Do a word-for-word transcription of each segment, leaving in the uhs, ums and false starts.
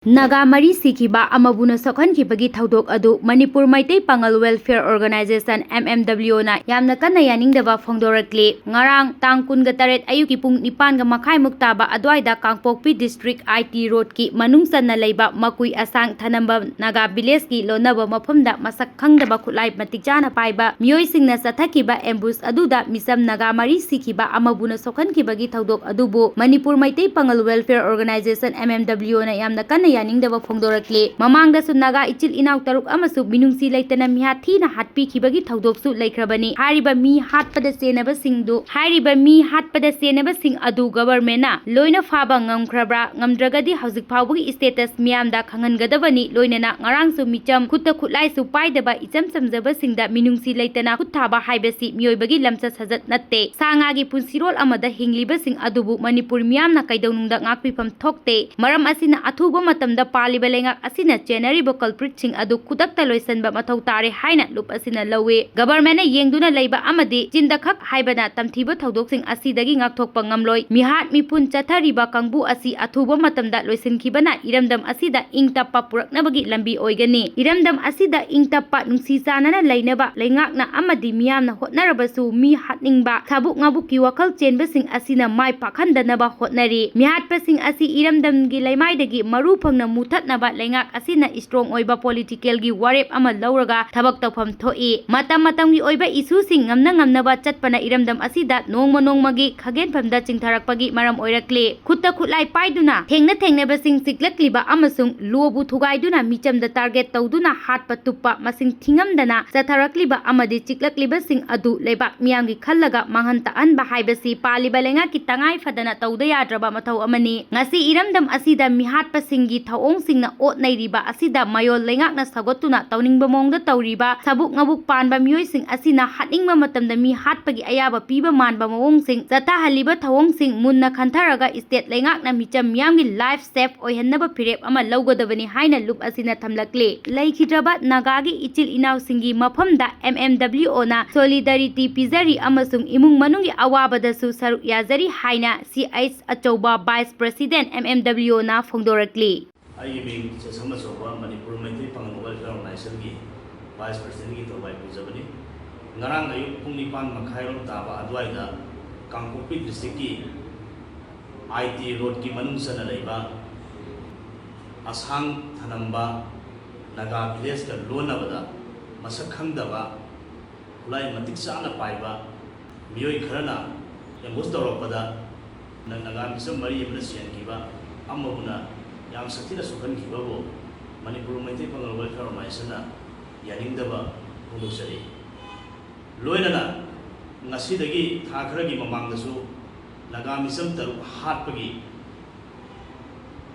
ꯅꯥꯒꯥ ꯃꯔꯤ ꯁꯤꯈꯤꯕ ꯑꯃꯕꯨꯅ ꯁꯣꯛꯍꯟꯈꯤꯕꯒꯤ ꯊꯧꯗꯣꯛ ꯑꯗꯨ ꯃꯅꯤꯄꯨꯔ ꯃꯩꯇꯩ ꯄꯥꯉꯜ Welfare Organisation, M M W, ꯅ ꯌꯥꯝꯅ ꯀꯟꯅ ꯌꯥꯅꯤꯡꯗꯕ ꯐꯣꯡꯗꯣꯔꯛꯂꯤ꯫ ꯉꯔꯥꯡ ꯇꯥꯡ ꯀꯨꯟꯒ ꯇꯔꯦꯠ ꯑꯌꯨꯛꯀꯤ ꯄꯨꯡ ꯅꯤꯄꯥꯟꯒ ꯃꯈꯥꯏꯃꯨꯛ ꯇꯥꯕ ꯑꯗꯨꯋꯥꯏꯗ ꯀꯥꯡꯄꯣꯛꯄꯤ district I T road ꯀꯤ ꯃꯅꯨꯡ ꯆꯟꯅ ꯂꯩꯕ ꯃꯀꯨꯏ ꯑꯁꯥꯡ ꯊꯅꯝꯕ ꯅꯥꯒꯥ village ꯀꯤ ꯂꯣꯟꯅꯕ ꯃꯐꯝꯗ ꯃꯁꯛ ꯈꯪꯗꯕ ꯈꯨꯠꯂꯥꯏ ꯃꯇꯤꯛ ꯆꯥꯅ ꯄꯥꯏꯕ ꯃꯤꯑꯣꯏꯁꯤꯡꯅ ꯆꯠꯊꯈꯤꯕ ambush ꯑꯗꯨꯗ ꯃꯤꯆꯝ ꯅꯥꯒꯥ ꯃꯔꯤ ꯁꯤꯈꯤꯕ ꯑꯃꯕꯨꯅ ꯁꯣꯛꯍꯟꯈꯤꯕꯒꯤ ꯊꯧꯗꯣꯛ ꯑꯗꯨꯕꯨ ꯃꯅꯤꯄꯨꯔ ꯃꯩꯇꯩ ꯄꯥꯉꯜ Welfare Organisation, M M W, ꯅ ꯌꯥꯝꯅ ꯀꯟꯅ ꯌꯥꯅꯤꯡꯗꯕ ꯐꯣꯡꯗꯣꯔꯛꯂꯤ꯫ ꯃꯃꯥꯡꯗꯁꯨ ꯅꯥꯒꯥ ꯏꯆꯤꯜ ꯏꯅꯥꯎ ꯇꯔꯨꯛ ꯑꯃꯁꯨ ꯃꯤꯅꯨꯡꯁꯤ ꯂꯩꯇꯅ ꯃꯤꯍꯥꯠ ꯊꯤꯅ ꯍꯥꯠꯄꯤꯈꯤꯕꯒꯤ ꯊꯧꯗꯣꯛꯁꯨ ꯂꯩꯈ꯭ꯔꯕꯅꯤ꯫ ꯍꯥꯏꯔꯤꯕ ꯃꯤ ꯍꯥꯠꯄꯗ ꯆꯦꯟꯅꯕꯁꯤꯡꯗꯨ, ꯍꯥꯏꯔꯤꯕ ꯃꯤ ꯍꯥꯠꯄꯗ ꯆꯦꯟꯅꯕꯁꯤꯡ ꯑꯗꯨ government ꯅ ꯂꯣꯏꯅ ꯐꯥꯕ ꯉꯝꯈ꯭ꯔꯕ꯭ꯔꯥ? ꯉꯝꯗ꯭ꯔꯒꯗꯤ ꯍꯧꯖꯤꯛ ꯐꯥꯎꯕꯒꯤ status ꯃꯤꯌꯥꯝꯗ ꯈꯪꯍꯟꯒꯗꯕꯅꯤ꯫ ꯂꯣꯏꯅꯅ ꯉꯔꯥꯡꯁꯨ ꯃꯤꯆꯝ, ꯈꯨꯠꯇ ꯈꯨꯠꯂꯥꯏꯁꯨ ꯄꯥꯏꯗꯕ ꯏꯆꯝ ꯆꯝꯖꯕꯁꯤꯡꯗ ꯃꯤꯅꯨꯡꯁꯤ ꯂꯩꯇꯅ ꯈꯨꯠ ꯊꯥꯕ ꯍꯥꯏꯕꯁꯤ ꯃꯤꯑꯣꯏꯕꯒꯤ ꯂꯝꯆꯠ ꯁꯥꯖꯠ ꯅꯠꯇꯦ꯫ ꯁꯥ ꯉꯥꯒꯤ ꯄꯨꯟꯁꯤꯔꯣꯜ ꯑꯃꯗ ꯍꯤꯡꯂꯤꯕꯁꯤꯡ ꯑꯗꯨꯕꯨ ꯃꯅꯤꯄꯨꯔ ꯃꯤꯌꯥꯝꯅ ꯀꯩꯗꯧꯅꯨꯡꯗ ꯉꯥꯛꯄꯤꯐꯝ ꯊꯣꯛꯇꯦ꯫ ꯃꯔꯝ ꯑꯁꯤꯅ ꯑꯊꯨꯕ ꯃꯇꯝꯗ ꯄꯥꯜꯂꯤꯕ ꯂꯩꯉꯥꯛ ꯑꯁꯤꯅ ꯆꯦꯟꯅꯔꯤꯕ culprit ꯁꯤꯡ ꯑꯗꯨ ꯈꯨꯗꯛꯇ ꯂꯣꯏꯁꯤꯟꯕ ꯃꯊꯧ ꯇꯥꯔꯦ ꯍꯥꯏꯅ ꯂꯨꯞ ꯑꯁꯤꯅ ꯂꯧꯏ꯫ Government ꯅ ꯌꯦꯡꯗꯨꯅ ꯂꯩꯕ ꯑꯃꯗꯤ ꯆꯤꯟꯗ ꯈꯛ ꯍꯥꯏꯕꯅ ꯇꯝꯊꯤꯕ ꯊꯧꯗꯣꯛꯁꯤꯡ ꯑꯁꯤꯗꯒꯤ ꯉꯥꯛꯊꯣꯛꯄ ꯉꯝꯂꯣꯏ꯫ ꯃꯤꯍꯥꯠ ꯃꯤꯄꯨꯟ ꯆꯠꯊꯔꯤꯕ ꯀꯥꯡꯕꯨ ꯑꯁꯤ ꯑꯊꯨꯕ ꯃꯇꯝꯗ ꯂꯣꯏꯁꯤꯟꯈꯤꯕꯅ ꯏꯔꯝꯗꯝ ꯑꯁꯤꯗ ꯏꯪ ꯇꯞꯄ ꯄꯨꯔꯛꯅꯕꯒꯤ ꯂꯝꯕꯤ ꯑꯣꯏꯒꯅꯤ꯫ ꯏꯔꯝꯗꯝ ꯑꯁꯤꯗ ꯏꯪ ꯇꯞꯄ, ꯅꯨꯡꯁꯤ ꯆꯥꯟꯅꯅ ꯂꯩꯅꯕ ꯂꯩꯉꯥꯛꯅ ꯑꯃꯗꯤ ꯃꯤꯌꯥꯝꯅ ꯍꯣꯠꯅꯔꯕꯁꯨ ꯃꯤ ꯍꯥꯠꯅꯤꯡꯕ, ꯁꯥꯕꯨꯛ ꯉꯥꯕꯨꯛꯀꯤ ꯋꯥꯈꯜ ꯆꯦꯟꯕꯁꯤꯡ ꯑꯁꯤꯅ ꯃꯥꯏ ꯄꯥꯛꯍꯟꯗꯅꯕ ꯍꯣꯠꯅꯔꯤ꯫ ꯃꯤꯍꯥꯠꯄꯁꯤꯡ ꯑꯁꯤ ꯏꯔꯝꯗꯝꯒꯤ ꯂꯩꯃꯥꯏꯗꯒꯤ ꯃꯔꯨ ꯐꯪꯅ ꯃꯨꯊꯠꯅꯕ ꯂꯩꯉꯥꯛ ꯑꯁꯤꯅ strong ꯑꯣꯏꯕ political ꯒꯤ ꯋꯥꯔꯦꯞ ꯑꯃ ꯂꯧꯔꯒ ꯊꯕꯛ ꯇꯧꯐꯝ ꯊꯣꯛꯏ꯫ ꯃꯇꯝ ꯃꯇꯝꯒꯤ ꯑꯣꯏꯕ issue ꯁꯤꯡ ꯉꯝꯅ ꯉꯝꯅꯕ ꯆꯠꯄꯅ ꯏꯔꯝꯗꯝ ꯑꯁꯤꯗ ꯅꯣꯡꯃ ꯅꯣꯡꯃꯒꯤ ꯈꯥꯒꯦꯟꯐꯝꯗ ꯆꯤꯡꯊꯔꯛꯄꯒꯤ ꯃꯔꯝ ꯑꯣꯏꯔꯛꯂꯤ꯫ ꯈꯨꯠꯇ ꯈꯨꯠꯂꯥꯏ ꯄꯥꯏꯗꯨꯅ ꯊꯦꯡꯅ ꯊꯦꯡꯅꯕꯁꯤꯡ ꯆꯤꯛꯂꯛꯂꯤꯕ ꯑꯃꯁꯨꯡ ꯂꯣꯕꯨ ꯊꯨꯒꯥꯏꯗꯨꯅ ꯃꯤꯆꯝꯗ target ꯇꯧꯗꯨꯅ ꯍꯥꯠꯄ ꯇꯨꯞꯄ ꯃꯁꯤꯡ ꯊꯤꯉꯝꯗꯅ ꯆꯠꯊꯔꯛꯂꯤꯕ ꯑꯃꯗꯤ ꯆꯤꯛꯂꯛꯂꯤꯕꯁꯤꯡ ꯑꯗꯨ ꯂꯩꯕꯥꯛ ꯃꯤꯌꯥꯝꯒꯤ ꯈꯜꯂꯒ ꯃꯥꯡꯍꯟ ꯇꯥꯛꯍꯟꯕ ꯍꯥꯏꯕꯁꯤ ꯄꯥꯜꯂꯤꯕ ꯂꯩꯉꯥꯛꯀꯤ ꯇꯉꯥꯏ ꯐꯗꯅ ꯇꯧꯗ ꯌꯥꯗ꯭ꯔꯕ ꯃꯊꯧ ꯑꯃꯅꯤ꯫ ꯉꯁꯤ ꯏꯔꯝꯗꯝ ꯑꯁꯤꯗ ꯃꯤꯍꯥꯠꯄꯁꯤꯡꯒꯤ ꯊꯧꯑꯣꯡꯁꯤꯡꯅ ꯑꯣꯠ ꯅꯩꯔꯤꯕ ꯑꯁꯤꯗ ꯃꯌꯣꯜ ꯂꯩꯉꯥꯛꯅ ꯁꯧꯒꯠꯇꯨꯅ ꯇꯧꯅꯤꯡꯕ ꯃꯑꯣꯡꯗ ꯇꯧꯔꯤꯕ ꯁꯥꯕꯨꯛ ꯉꯥꯕꯨꯛ ꯄꯥꯟꯕ ꯃꯤꯑꯣꯏꯁꯤꯡ ꯑꯁꯤꯅ ꯍꯥꯠꯅꯤꯡꯕ ꯃꯇꯝꯗ ꯃꯤ ꯍꯥꯠꯄꯒꯤ ꯑꯌꯥꯕ ꯄꯤꯕ ꯃꯥꯟꯕ ꯃꯑꯣꯡꯁꯤꯡ ꯆꯠꯊꯍꯜꯂꯤꯕ ꯊꯧꯑꯣꯡꯁꯤꯡ ꯃꯨꯟꯅ ꯈꯟꯊꯔꯒ state ꯂꯩꯉꯥꯛꯅ ꯃꯤꯆꯝ ꯃꯤꯌꯥꯝꯒꯤ life safe ꯑꯣꯏꯍꯟꯅꯕ ꯐꯤꯔꯦꯞ ꯑꯃ ꯂꯧꯒꯗꯕꯅꯤ ꯍꯥꯏꯅ ꯂꯨꯞ ꯑꯁꯤꯅ ꯊꯝꯂꯛꯂꯤ꯫ ꯂꯩꯈꯤꯗ꯭ꯔꯕ ꯅꯥꯒꯥꯒꯤ ꯏꯆꯤꯜ ꯏꯅꯥꯎꯁꯤꯡꯒꯤ ꯃꯐꯝꯗ M M W ꯅ solidarity ꯄꯤꯖꯔꯤ ꯑꯃꯁꯨꯡ ꯏꯃꯨꯡ ꯃꯅꯨꯡꯒꯤ ꯑꯋꯥꯕꯗꯁꯨ ꯁꯔꯨꯛ ꯌꯥꯖꯔꯤ ꯍꯥꯏꯅ C H ꯑꯆꯧꯕ Vice President, M M W ꯅ ꯐꯣꯡꯗꯣꯔꯛꯂꯤ꯫ ꯑꯩꯒꯤ ꯃꯤꯡ ꯆꯦꯁꯝ ꯑꯆꯧꯕ, ꯃꯅꯤꯄꯨꯔ ꯃꯩꯇꯩ ꯄꯥꯉꯜ ꯋꯦꯜꯐꯤꯌꯔ ꯑꯣꯔꯒꯅꯥꯏꯖꯦꯁꯟꯒꯤ ꯚꯥꯏꯁ ꯄ꯭ꯔꯁꯤꯗꯦꯟꯒꯤ ꯊꯧꯒꯥꯏ ꯄꯨꯖꯕꯅꯤ꯫ ꯉꯔꯥꯡ ꯑꯌꯨꯛ ꯄꯨꯡ ꯅꯤꯄꯥꯟ ꯃꯈꯥꯏꯔꯣꯝ ꯇꯥꯕ ꯑꯗꯨꯋꯥꯏꯗ ꯀꯥꯡꯄꯣꯛꯄꯤ ꯗꯤꯁꯇ꯭ꯔꯤꯛꯀꯤ ꯑꯥꯏ ꯇꯤ ꯔꯣꯗꯀꯤ ꯃꯅꯨꯡ ꯆꯟꯅ ꯂꯩꯕ ꯑꯁꯥꯡ ꯊꯅꯝꯕ ꯅꯥꯒꯥ ꯚꯤꯂꯦꯖꯀ ꯂꯣꯟꯅꯕꯗ ꯃꯁꯛ ꯈꯪꯗꯕ ꯈꯨꯠꯂꯥꯏ ꯃꯇꯤꯛ ꯆꯥꯅ ꯄꯥꯏꯕ ꯃꯤꯑꯣꯏ ꯈꯔꯅ ꯑꯦꯝꯕꯨꯁ ꯇꯧꯔꯛꯄꯗ ꯅ-, ꯅꯥꯒꯥ ꯃꯤꯆꯝ ꯃꯔꯤ ꯑꯃꯅ ꯁꯤꯍꯟꯈꯤꯕ ꯑꯃꯕꯨꯅ ꯌꯥꯝ ꯁꯥꯊꯤꯅ ꯁꯣꯛꯍꯟꯈꯤꯕꯕꯨ ꯃꯅꯤꯄꯨꯔ ꯃꯩꯇꯩ ꯄꯥꯉꯜ ꯋꯦꯜꯐꯤꯌꯔ ꯑꯣꯔꯒꯅꯥꯏꯖꯦꯁꯟꯅ ꯌꯥꯅꯤꯡꯗꯕ ꯐꯣꯡꯗꯣꯛꯆꯔꯤ꯫ ꯂꯣꯏꯅꯅ ꯉꯁꯤꯗꯒꯤ ꯊꯥ ꯈꯔꯒꯤ ꯃꯃꯥꯡꯗꯁꯨ ꯅꯥꯒꯥ ꯃꯤꯆꯝ ꯇꯔꯨꯛ ꯍꯥꯠꯄꯒꯤ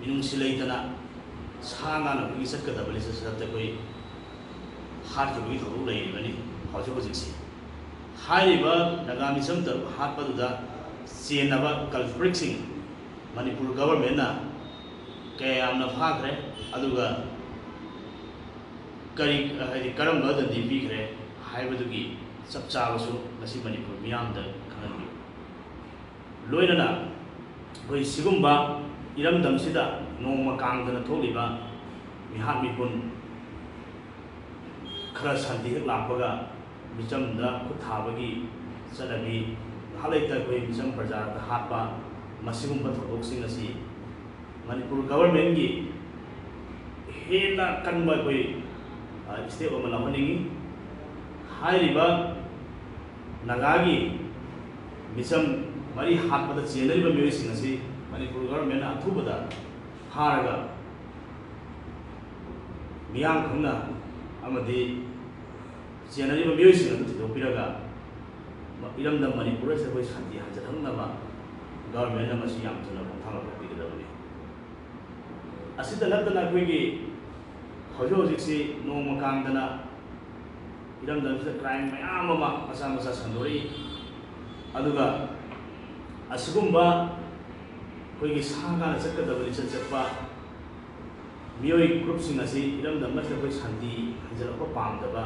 ꯃꯤꯅꯨꯡꯁꯤ ꯂꯩꯇꯅ ꯁꯥ ꯉꯥꯅ ꯑꯩꯈꯣꯏꯒꯤ ꯆꯠꯀꯗꯕ ꯂꯤꯆꯠ ꯁꯥꯖꯠꯇ ꯑꯩꯈꯣꯏ ꯍꯥꯠꯈꯤꯕꯒꯤ ꯊꯧꯗꯣꯛ ꯂꯩꯔꯤꯕꯅꯤ꯫ ꯍꯧꯖꯤꯛ ꯍꯧꯖꯤꯛꯁꯤ ꯍꯥꯏꯔꯤꯕ ꯅꯥꯒꯥ ꯃꯤꯆꯝ ꯇꯔꯨꯛ ꯍꯥꯠꯄꯗꯨꯗ ꯆꯦꯟꯅꯕ ꯀꯜꯄ꯭ꯔꯤꯠꯁꯤꯡ ꯃꯅꯤꯄꯨꯔ ꯒꯚꯔꯟꯃꯦꯟꯠꯅ ꯀꯌꯥ ꯌꯥꯝꯅ ꯐꯥꯈ꯭ꯔꯦ, ꯑꯗꯨꯒ ꯀꯔꯤ, ꯍꯥꯏꯗꯤ ꯀꯔꯝꯕ ꯗꯟꯗꯤ ꯄꯤꯈ꯭ꯔꯦ ꯍꯥꯏꯕꯗꯨꯒꯤ ꯆꯞ ꯆꯥꯕꯁꯨ ꯉꯁꯤ ꯃꯅꯤꯄꯨꯔ ꯃꯤꯌꯥꯝꯗ ꯈꯪꯍꯟꯕꯤꯌꯨ꯫ ꯂꯣꯏꯅꯅ ꯑꯩꯈꯣꯏ ꯁꯤꯒꯨꯝꯕ ꯏꯔꯝꯗꯝꯁꯤꯗ ꯅꯣꯡꯃ ꯀꯥꯡꯗꯅ ꯊꯣꯛꯂꯤꯕ ꯃꯤꯍꯥꯠ ꯃꯤꯄꯨꯟ ꯈꯔ ꯁꯥꯟꯇꯤ ꯍꯦꯛ ꯂꯥꯛꯄꯒ ꯃꯤꯆꯝꯗ ꯈꯨꯠ ꯊꯥꯕꯒꯤ ꯆꯠꯅꯕꯤ, ꯉꯥꯏꯍꯥꯛ ꯂꯩꯇ ꯑꯩꯈꯣꯏ ꯃꯤꯆꯝ ꯄ꯭ꯔꯖꯥꯗ ꯍꯥꯠꯄ, ꯃꯁꯤꯒꯨꯝꯕ ꯊꯧꯗꯣꯛꯁꯤꯡ ꯑꯁꯤ ꯃꯅꯤꯄꯨꯔ ꯒꯚꯔꯟꯃꯦꯟꯠꯀꯤ ꯍꯦꯟꯅ ꯀꯟꯕ ꯑꯩꯈꯣꯏ, ꯑ, ꯁ꯭ꯇꯦꯞ ꯑꯃ ꯂꯧꯍꯟꯅꯤꯡꯉꯤ꯫ ꯍꯥꯏꯔꯤꯕ ꯅꯥꯒꯥꯒꯤ ꯃꯤꯆꯝ ꯃꯔꯤ ꯍꯥꯠꯄꯗ ꯆꯦꯟꯅꯔꯤꯕ ꯃꯤꯑꯣꯏꯁꯤꯡ ꯑꯁꯤ ꯃꯅꯤꯄꯨꯔ ꯒꯚꯔꯟꯃꯦꯟꯠꯅ ꯑꯊꯨꯕꯗ ꯐꯥꯔꯒ ꯃꯤꯌꯥꯝ ꯈꯪꯅ ꯑꯃꯗꯤ ꯆꯦꯟꯅꯔꯤꯕ ꯃꯤꯑꯣꯏꯁꯤꯡ ꯑꯗꯨ ꯊꯤꯗꯣꯛꯄꯤꯔꯒ ꯏꯔꯝꯗꯝ ꯃꯅꯤꯄꯨꯔ ꯑꯁꯤꯗ ꯑꯩꯈꯣꯏ ꯁꯥꯟꯇꯤ ꯍꯟꯖꯤꯜꯍꯟꯅꯕ ꯒꯚꯔꯟꯃꯦꯟꯠꯅ ꯃꯁꯤ ꯌꯥꯝ ꯊꯨꯅ ꯈꯣꯡꯊꯥꯡ ꯂꯧꯈꯠꯄꯤꯒꯗꯕꯅꯤ꯫ ꯑꯁꯤꯇ ꯅꯠꯇꯅ ꯑꯩꯈꯣꯏꯒꯤ ꯍꯧꯖꯤꯛ ꯍꯧꯖꯤꯛꯁꯤ ꯅꯣꯡꯃ ꯀꯥꯡꯗꯅ ꯏꯔꯝꯗꯝꯁꯤꯗ ꯀ꯭ꯔꯥꯏꯝ ꯃꯌꯥꯝ ꯑꯃ ꯃꯆꯥ ꯃꯆꯥ ꯁꯟꯗꯣꯔꯛꯏ꯫ ꯑꯗꯨꯒ ꯑꯁꯤꯒꯨꯝꯕ ꯑꯩꯈꯣꯏꯒꯤ ꯁꯥ ꯉꯥꯅ ꯆꯠꯀꯗꯕ ꯂꯤꯆꯠ ꯆꯠꯄ ꯃꯤꯑꯣꯏ ꯒ꯭ꯔꯨꯞꯁꯤꯡ ꯑꯁꯤ ꯏꯔꯝꯗꯝ ꯑꯁꯤꯗ ꯑꯩꯈꯣꯏ ꯁꯥꯟꯇꯤ ꯍꯟꯖꯤꯜꯂꯛꯄ ꯄꯥꯝꯗꯕ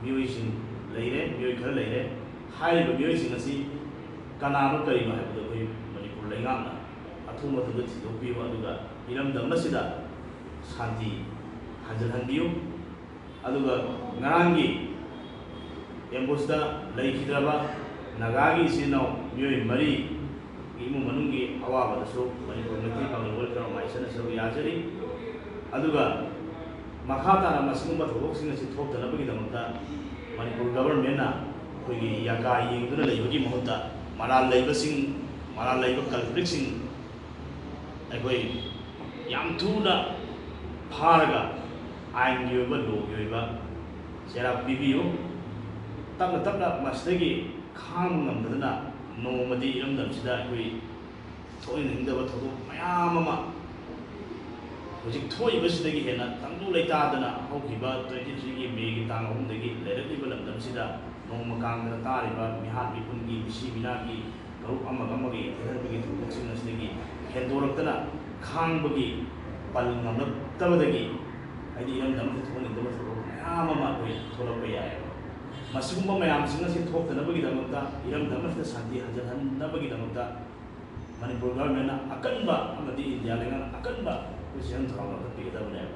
ꯃꯤꯑꯣꯏꯁꯤꯡ ꯂꯩꯔꯦ, ꯃꯤꯑꯣꯏ ꯈꯔ ꯂꯩꯔꯦ꯫ ꯍꯥꯏꯔꯤꯕ ꯃꯤꯑꯣꯏꯁꯤꯡ ꯑꯁꯤ ꯀꯅꯥꯅꯣ ꯀꯔꯤꯅꯣ ꯍꯥꯏꯕꯗꯨ ꯑꯩꯈꯣꯏ ꯃꯅꯤꯄꯨꯔ ꯂꯩꯉꯥꯛꯅ ꯑꯊꯨꯕ ꯃꯇꯝꯗ ꯊꯤꯗꯣꯛꯄꯤꯌꯨ, ꯑꯗꯨꯒ ꯏꯔꯝꯗꯝ ꯑꯁꯤꯗ ꯁꯥꯟꯇꯤ ꯍꯟꯖꯤꯜꯍꯟꯕꯤꯌꯨ꯫ ꯑꯗꯨꯒ ꯉꯔꯥꯡꯒꯤ ꯑꯦꯝꯕꯨꯁꯇ ꯂꯩꯈꯤꯗ꯭ꯔꯕ ꯅꯥꯒꯥꯒꯤ ꯏꯆꯤꯟ ꯏꯅꯥꯎ ꯃꯤꯑꯣꯏ ꯃꯔꯤꯒꯤ ꯏꯃꯨꯡ ꯃꯅꯨꯡꯒꯤ ꯑꯋꯥꯕꯗꯁꯨ ꯃꯅꯤꯄꯨꯔ ꯃꯩꯇꯩ ꯄꯥꯉꯜ ꯋꯦꯜꯐꯤꯌꯔ ꯑꯣꯔꯒꯅꯥꯏꯖꯦꯁꯟꯅ ꯁꯔꯨꯛ ꯌꯥꯖꯔꯤ꯫ ꯑꯗꯨꯒ ꯃꯈꯥ ꯇꯥꯅ ꯃꯁꯤꯒꯨꯝꯕ ꯊꯧꯗꯣꯛꯁꯤꯡ ꯑꯁꯤ ꯊꯣꯛꯇꯅꯕꯒꯤꯗꯃꯛꯇ ꯃꯅꯤꯄꯨꯔ ꯒꯚꯔꯟꯃꯦꯟꯅ ꯑꯩꯈꯣꯏꯒꯤ ꯌꯥꯀꯥ ꯌꯦꯡꯗꯨꯅ ꯂꯩꯕꯒꯤ ꯃꯍꯨꯠꯇ ꯃꯔꯥꯜ ꯂꯩꯕꯁꯤꯡ, ꯃꯔꯥꯜ ꯂꯩꯕ ꯀꯜꯄ꯭ꯔꯤꯠꯁꯤꯡ ꯑꯩꯈꯣꯏ ꯌꯥꯝ ꯊꯨꯅ ꯐꯥꯔꯒ ꯑꯥꯏꯟꯒꯤ ꯑꯣꯏꯕ, ꯂꯣꯒꯤ ꯑꯣꯏꯕ ꯆꯩꯔꯥꯛ ꯄꯤꯕꯤꯌꯨ꯫ ꯇꯞꯅ ꯇꯞꯅ ꯃꯁꯤꯗꯒꯤ ꯈꯥꯡꯕ ꯉꯝꯗꯗꯅ ꯅꯣꯡꯃꯗꯤ ꯏꯔꯝꯗꯝꯁꯤꯗ ꯑꯩꯈꯣꯏ ꯊꯣꯛꯍꯟꯅꯤꯡꯗꯕ ꯊꯧꯗꯣꯛ ꯃꯌꯥꯝ ꯑꯃ ꯍꯧꯖꯤꯛ ꯊꯣꯛꯏꯕꯁꯤꯗꯒꯤ ꯍꯦꯟꯅ ꯇꯪꯗꯨ ꯂꯩꯇꯥꯗꯅ ꯍꯧꯈꯤꯕ ꯇ꯭ꯋꯦꯟꯇꯤ ꯊ꯭ꯔꯤꯒꯤ ꯃꯦꯒꯤ ꯇꯥꯡ ꯑꯍꯨꯝꯗꯒꯤ ꯂꯩꯔꯛꯂꯤꯕ ꯂꯝꯗꯝꯁꯤꯗ ꯅꯣꯡꯃ ꯀꯥꯡꯗꯅ ꯇꯥꯔꯤꯕ ꯃꯤꯍꯥꯠ ꯃꯤꯄꯨꯟꯒꯤ, ꯃꯤꯁꯤ ꯃꯤꯅꯥꯒꯤ, ꯃꯔꯨꯞ ꯑꯃꯒ ꯑꯃꯒ ꯌꯦꯡꯊꯤꯅꯕꯒꯤ ꯊꯧꯗꯣꯛꯁꯤꯡ ꯑꯁꯤꯗꯒꯤ ꯍꯦꯟꯗꯣꯔꯛꯇꯅ ꯈꯥꯡꯕꯒꯤ ꯄꯜ ꯉꯝꯂꯛꯇꯕꯗꯒꯤ ꯍꯥꯏꯗꯤ ꯏꯔꯝꯗꯝ ꯑꯁꯤꯗ ꯊꯣꯛꯍꯟꯅꯤꯡꯗꯕ ꯊꯧꯗꯣꯛ ꯃꯌꯥꯝ ꯑꯃ ꯑꯩꯈꯣꯏ ꯊꯣꯛꯂꯛꯄ ꯌꯥꯏꯑꯕ꯫ ꯃꯁꯤꯒꯨꯝꯕ ꯃꯌꯥꯝꯁꯤꯡ ꯑꯁꯤ ꯊꯣꯛꯇꯅꯕꯒꯤꯗꯃꯛꯇ, ꯏꯔꯝꯗꯝ ꯑꯁꯤꯗ ꯁꯥꯟꯇꯤ ꯍꯟꯖꯤꯜꯍꯟꯅꯕꯒꯤꯗꯃꯛꯇ ꯃꯅꯤꯄꯨꯔ ꯒꯚꯔꯟꯃꯦꯟꯅ ꯑꯀꯟꯕ ꯑꯃꯗꯤ ꯏꯟꯗꯤꯌꯥ ꯂꯩꯉꯥꯛꯅ ꯑꯀꯟꯕ ꯑꯩꯈꯣꯏ ꯆꯦꯔꯪ ꯊꯧꯔꯥꯡ ꯂꯧꯈꯠꯄꯤꯒꯗꯕꯅꯦꯕ꯫